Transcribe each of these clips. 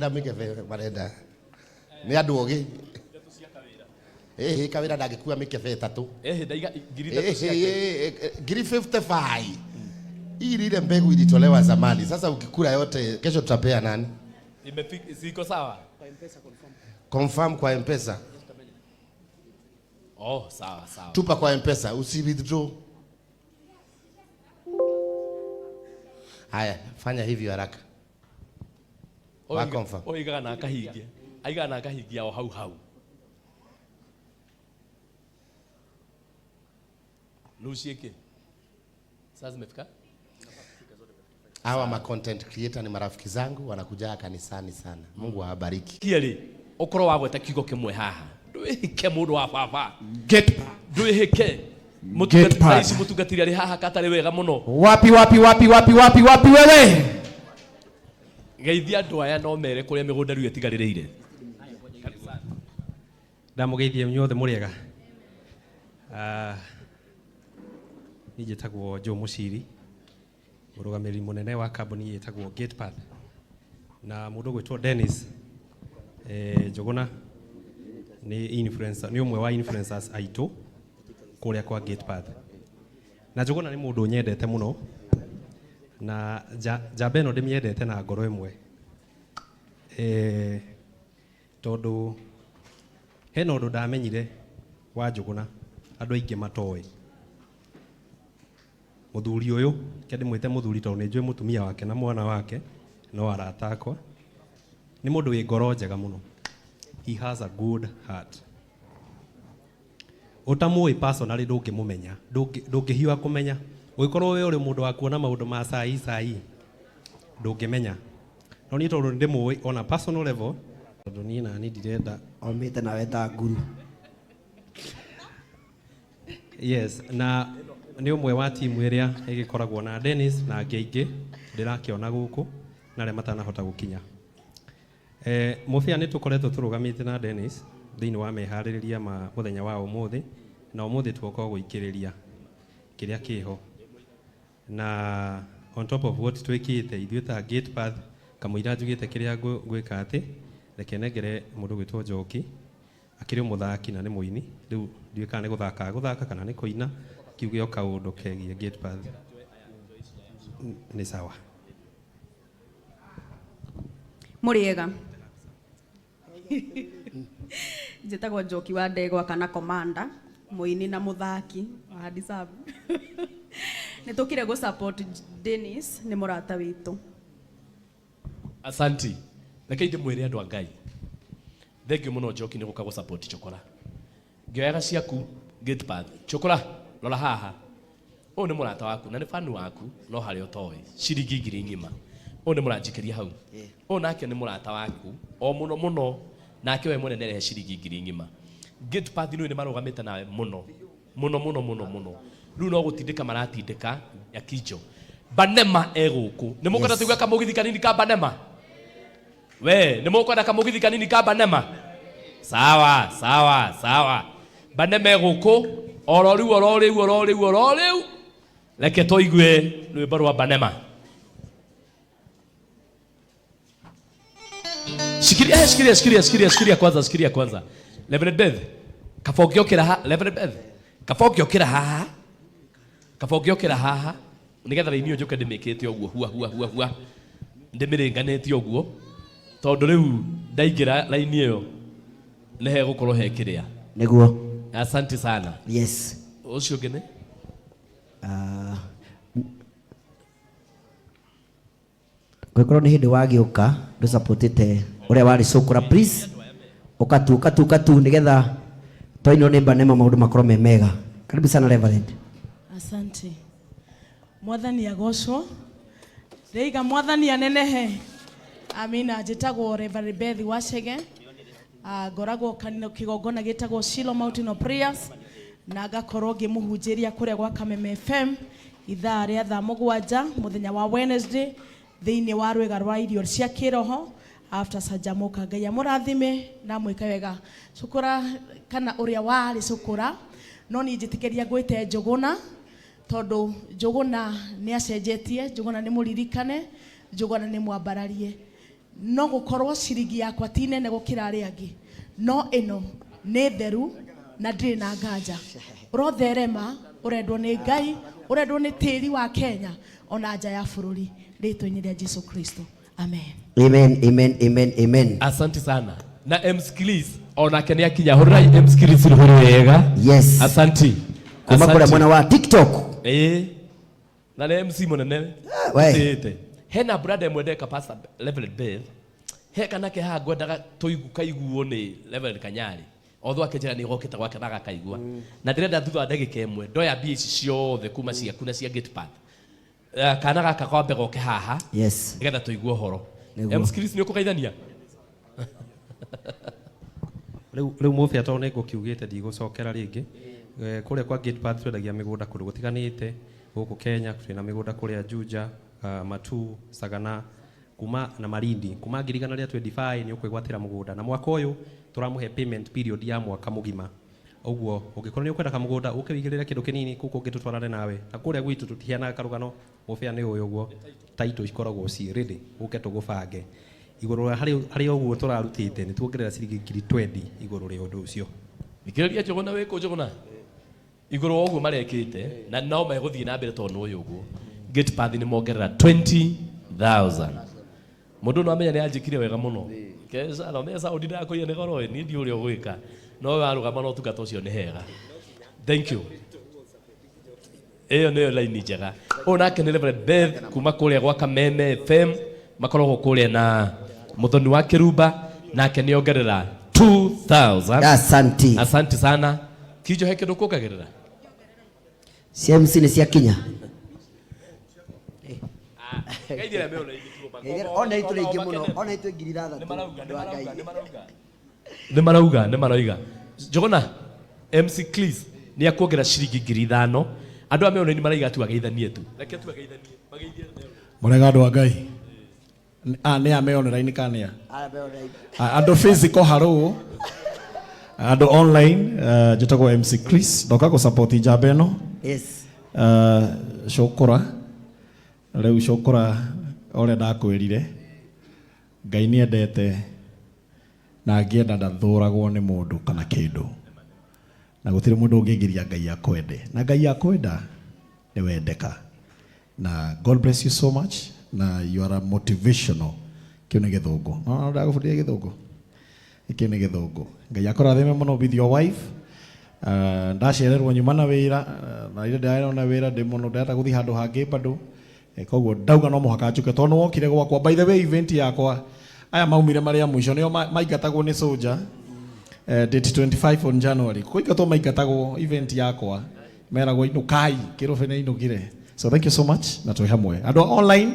Na mĩkebe marenda nĩ andũ ogĩ. Ĩhĩ, kawĩra ndangĩkua mĩkebe ĩtatũ. Ehe, ndaiga 3000 ciake. Ngiri 55. Hii ile mbegu ilitolewa zamani. Sasa ukikula yote kesho tutapea nani? Imefika, ziko sawa. Confirm kwa M-Pesa. Oh, sawa sawa. Tupa kwa M-Pesa, usi withdraw. Haya, fanya hivyo haraka. Wa confirm. Oigaga na akahingia. Aigaga na akahingia o hau hau. Lucy ĩkĩ? Sasa zimefika? Hawa ma content creator ni marafiki zangu, wanakuja kanisani sana. Mungu awabariki. Kierĩ, ũkorwo wagweta kiugo kĩmwe haha. Ndwĩhĩke mũndũ wa baba. Get Ndwĩhĩke. Get Mũtungatĩri ici part. mũtungatĩri arĩ haha katarĩ wega mũno. Wapi wapi wapi wapi wapi wapi wewe? Geithia andũ aya no mere kũrĩa mĩgũnda rĩu ĩtigarĩrĩire. Ndamũgeithia inyuothe mũrĩega. Niĩ njĩtagwo Joe Mũciri, mũrũgamĩrĩri mũnene wa kambuni ĩtagwo Gatepath, na mũndũ ũgwĩtwo Dennis Njũgũna nĩ influencer, nĩ ũmwe wa influencers aitũ kũrĩa kwa Gatepath. Na Njũgũna nĩ mũndũ nyendete mũno, na njamba ĩno ndĩmĩendete na ngoro ĩmwe. Tondũ hena ũndũ ndamenyire wa Njũgũna andũ aingĩ matoĩ. Mũthuri ũyũ, reke ndĩmwĩte mũthuri tondũ nĩ njũĩ mũtumia wake na mwana wake no arata akwa, nĩ mũndũ wĩ ngoro njega mũno. He has a good heart. Ũtamũĩ personally ndũngĩmũmenya, ndũngĩhiũha kũmenya. Ũngĩkorwo we ũrĩ mũndũ wa kuona maũndũ ma sai sai, ndũngĩmenya. No niĩ tondũ nĩndĩmũĩ on a personal level, tondũ niĩ nani ndirenda. Omĩte nawe ta nguru. Yes, na nĩ ũmwe wa timu ĩrĩa ĩgĩkoragwo na Dennis na angĩ aingĩ ndĩrakĩona gũkũ na arĩa matanahota gũkinya. Mũbĩa nĩ tũkoretwo tũrũgamĩte na Dennis thĩinĩ wa meharĩrĩria ma mũthenya wa ũmũthĩ, na ũmũthĩ tuoka gũikĩrĩria kĩrĩa kĩho. Na on top of what twĩkĩte ithuĩ ta Gatepath, kamũira njugĩte kĩrĩa ngwĩka atĩ, reke nengere mũndũ gwĩtwo Njoki, akĩrĩ mũthaki na nĩ mũini, rĩu ndiũĩ kana nĩ gũthaka gũthaka kana nĩ kũina, kiuge o kaũndũ kegiĩ Gatepath. Nĩ sawa. Mũrĩega. Njĩtagwo Njoki wa Ndegwa kana Commander, mũini na mũthaki wa deserve. Nĩ tũkire gũ support Dennis, nĩ mũrata witũ. Asanti. Reke ndĩmwĩre andũ a Ngai. Thank you mũno Njoki nĩ gũka gũ support Chokora. Ngĩoyaga ciaku Gatepath. Chokora, rora haha. Ũyũ nĩ mũrata waku na nĩ fan waku no harĩa ũtoĩ. Ciringi ngiri ng'ima. Ũyũ nĩ mũranjikĩria hau. Ũyũ nake nĩ mũrata waku o mũno mũno, nake we mwene nĩarehe ciringi ngiri ng'ima. Gatepath nĩ marũgamĩte nawe mũno. Mũno mũno mũno mũno. Rĩu no gũtindĩka maratindĩka Nyakinjo. Banema e gũkũ. Nĩ mũkwenda tũigue kamũgithi kanini ka Banema? We, nĩ mũkwenda kamũgithi kanini ka Banema? Sawa, sawa, sawa. Banema e gũkũ, oro rĩu, oro rĩu, oro rĩu, oro rĩu. Reke tũigue rwĩmbo rwa Banema. Shikilia, shikilia, shikilia, shikilia, shikilia kwanza, shikilia kwanza. Reverend Beth, kabonge okĩra ha, Reverend Beth, kabonge okĩra haha. Kabonge okĩra haha. Nĩgetha raini ĩyo njũke ndĩmĩkĩte ũguo, hua, hua, hua, hua. Ndĩmĩrĩnganĩtie ũguo. Tondũ rĩu ndaingĩra raini ĩyo, nĩ hegũkorwo he kĩrĩa. Nĩguo. Asante sana. Yes. Ũcio ũngĩ nĩ? Ngũgĩkorwo nĩ hĩndĩ wagĩũka ndũsapotĩte ũrĩa warĩ cũkũra, please ũka tu, ũka tu, ũka tu nĩgetha twainwo nĩ Banema maũndũ makorwo me mega. Karibu sana Reverend. Asante. Mwathani agocwo. Ndĩiga mwathani anenehe. Amina. Njĩtagwo Reverend Beth Wachege. Ngoragwo kĩgongona gĩtagwo Shiloh Mountain of Prayers, na ngakorwo ngĩmũhunjĩria kũrĩa gwa Kameme FM ithaa rĩa thaa mũgwanja mũthenya wa Wednesday thĩinĩ wa rwĩga rwa irio cia kĩroho after Canjamũka. Ngai amũrathime na amwĩke wega. Cũkũra kana ũrĩa warĩ cũkũra, no niĩ njĩtĩkĩria ngwĩte Njũgũna, tondũ Njũgũna nĩ acenjetie, Njũgũna nĩ mũririkane, Njũgũna nĩ mwambararie. No gũkorwo ciringi yakwa ti nene gũkĩra arĩa angĩ, no ĩno nĩ theru na ndirĩ na nganja. Ũrotherema, ũrendwo nĩ Ngai, ũrendwo nĩ tĩri wa Kenya ona nja ya bũrũri, rĩtwa-inĩ rĩa Jesu Kristo, amen. Amen, amen, amen, amen. Asante sana. Na MC Chris onake nĩ akinya. Hũrĩrai MC Chris rũhĩ wega. Yes. Asanti. Kuma kũrĩa mwena wa TikTok. Ĩĩ. Na nĩ MC mũnene. We. Ĩtĩĩte. Hena brother ĩmwe ndeka Pastor Reverend Beth. He kanake haha ngwendaga tũigu kaiguo nĩ Reverend Kanyari. Although akĩnjĩra nĩ gokĩte gwake na agakaigua. Na ndĩrenda thutha wa ndagĩka ĩmwe ndoya mbia ici ciothe kuma ciaku na cia gate path. Kana gaka kwambe goke haha. Yes. Nĩgetha tũigue ũhoro. Nĩguo. MC Chris nĩ ũkũgeithania? Rĩu mũbĩa tondũ nĩ ngũkiugĩte ndigũcokera rĩngĩ. Kũrĩa kwa Gate Path twendagia mĩgũnda kũndũ gũtiganĩte gũkũ Kenya, twĩna mĩgũnda kũrĩa Juja, Matu, Sagana, kuma na Malindi. Kuma ngiri igana rĩa 25 nĩ ũkwĩgwatĩra mũgũnda, na mwaka ũyũ tũramũhe payment period ya mwaka mũgima. Ũguo ũngĩkorwo nĩ ũkwenda kamũgũnda ũke wĩigĩrĩre kĩndũ kĩnini kũu kũngĩ tũtwarane nawe. Na kũrĩa gwitũ tũtiheanaga karũgano, mũbĩa nĩ ũyũ ũguo, title ikoragwo ciĩ ready, ũke tũgũbange. Igũrũ rĩa harĩ ũguo tũrarutĩte nĩ tuongerera ciringi ngiri 20 igũrũ rĩa ũndũ ũcio. Thikĩrĩria Njũgũna, wĩ kũ Njũgũna? Igũrũ wa ũguo marekĩte na no megũthiĩ na mbere tondũ nĩ ũyũ ũguo. Gate Path nĩ mongerera 20,000. Mũndũ no amenya nĩ anjĩkire wega mũno. Kesha no mesa ũndi ndakũiya nĩ goro ĩ, niĩ ndiũĩ ũrĩa ũgwĩka. No warũgama na ũtungata ũcio nĩ hega. Thank you. Ĩyo nĩyo laini njega. Ũyũ nake nĩ Reverend Beth kuma kũrĩa gwa Kameme FM, makoragwo kũrĩa na Mũthoni wa Kĩrumba, nake nĩ ongerera 2000. Asante. Asante sana. Kijo he kĩndũ kuongagĩrĩra? Cia MC nĩ ciakinya. Ona itũ rĩingĩ mũno, ona itũ ngiri ithathatũ. Nĩ marauga, nĩ marauga. Njũgũna, MC Chris nĩ akuongerera ciringi ngiri ithano. Andũ a meona maraiga tu ageithanie tu. Reke tu ageithanie. Mageithie. Mũrega andũ a Ngai. Nĩ a me online kana nĩ a? Andũ physical harũ, andũ online, njĩtagwo MC Chris, ndoka gũ support njamba ĩno. Yes. Cũkũra. Rĩu cũkũra ũrĩa ndakwĩrire, Ngai nĩ endete na angĩenda ndathũragwo nĩ mũndũ kana kĩndũ. Na gũtirĩ mũndũ ũngĩgiria Ngai akwende. Na Ngai akwenda nĩ wendeka. Na God bless you so much. Na you are a motivational. Kĩu nĩ gĩthũngũ. No, no, ndagũbundithia gĩthũngũ. Kĩu nĩ gĩthũngũ. Ngai akũrathime mũno with your wife. Ndacererwo nyuma na wĩra, na rĩrĩa ndĩrarĩ na wĩra ndĩ mũno ndĩrenda gũthiĩ handũ hangĩ bado. Koguo ndauga no mũhaka njũke tondũ nĩ wokire gwakwa. By the way, event yakwa aya maumire marĩa mũico nĩo maingatagwo nĩ soldier. Date 25 on January. Kũingatwo maingatagwo event yakwa. Meragwo inũkai, kĩrũbe nĩ inũkire. So thank you so much na twĩ hamwe. Andũ a online,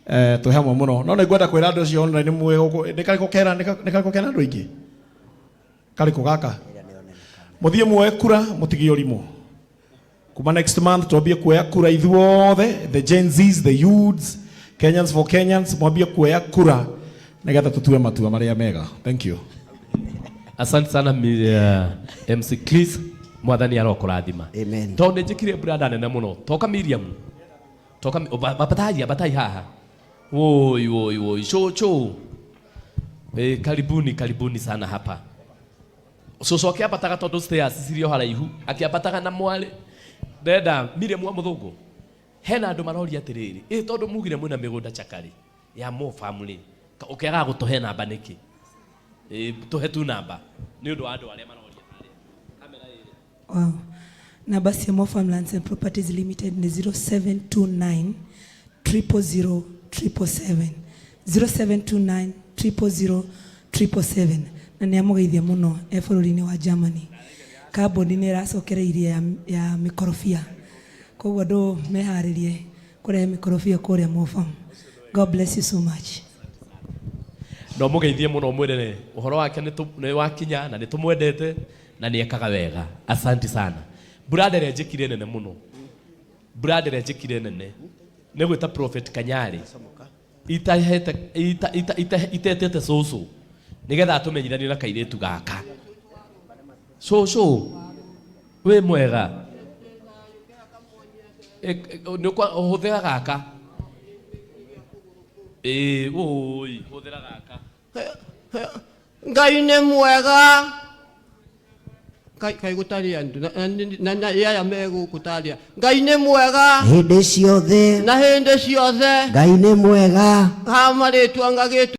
twĩ hamwe mũno. No nĩ ngwenda kwĩra andũ acio online nĩ mwĩ gũkũ, nĩ karĩkũ kera, nĩ karĩkũ kena andũ aingĩ? Karĩkũ gaka? Mũthiĩ muoe kura, mũtige ũrimũ. Kuma next month twambie kuoya kura ithuothe, the Gen Zs, the youths, Kenyans for Kenyans, mwambie kuoya kura nĩgetha tũtue matua marĩa mega. Thank you. Asante sana MC Chris, mwathani arokũrathima. Amen. Tondũ nĩ njĩkire brada nene mũno. Toka Miriam. Toka batai, batai haha. Woi, woi, woi. Cho, cho. Karibuni, karibuni sana hapa. Cũcũ akĩambataga tondũ stairs cirĩ o haraihu, akĩambataga na mwarĩ. Ndenda Miriam wa Mũthũngũ. Hena andũ maroria atĩrĩrĩ, tondũ mugire mwĩna mĩgũnda Chakari ya Mo family, ũkĩagaga gũtũhe namba nĩkĩ? Tũhe tu namba nĩ ũndũ wa andũ arĩa maroria harĩa. Kamera ĩrĩa. Wow. Namba cia Mo Farm Lands and Properties Limited nĩ 0729 triple zero triple seven. 0729 triple zero triple seven. Na nĩ amũgeithia mũno e bũrũri-inĩ wa Germany. Kambuni nĩ ĩracokereirie ya mĩkorobia. Koguo andũ meharĩrie kũrehe mĩkorobia kũrĩa Mo Farm. God bless you so much. No mũgeithie mũno mwĩrere ũhoro wake nĩ wakinya na nĩ tũmwendete na nĩ ekaga wega. Asante sana. Brother ĩrĩa njĩkire nene mũno. Brother ĩrĩa njĩkire nene. Nĩ gwĩta Prophet Kanyari. Itetete cũcũ. Nĩgetha atũmenyithanie na kairĩtu gaka. Cũcũ, wĩ mwega? Nĩ ũhũthĩra gaka. Ĩĩ, ũi, hũthĩra gaka. Ngai nĩ mwega. Ngai kaĩ gũtarĩ andũ na aya me gũkũ tarĩa. Ngai nĩ mwega Hĩndĩ ciothe. Na hĩndĩ ciothe. Ngai nĩ mwega. Ha marĩtwa ngagĩtu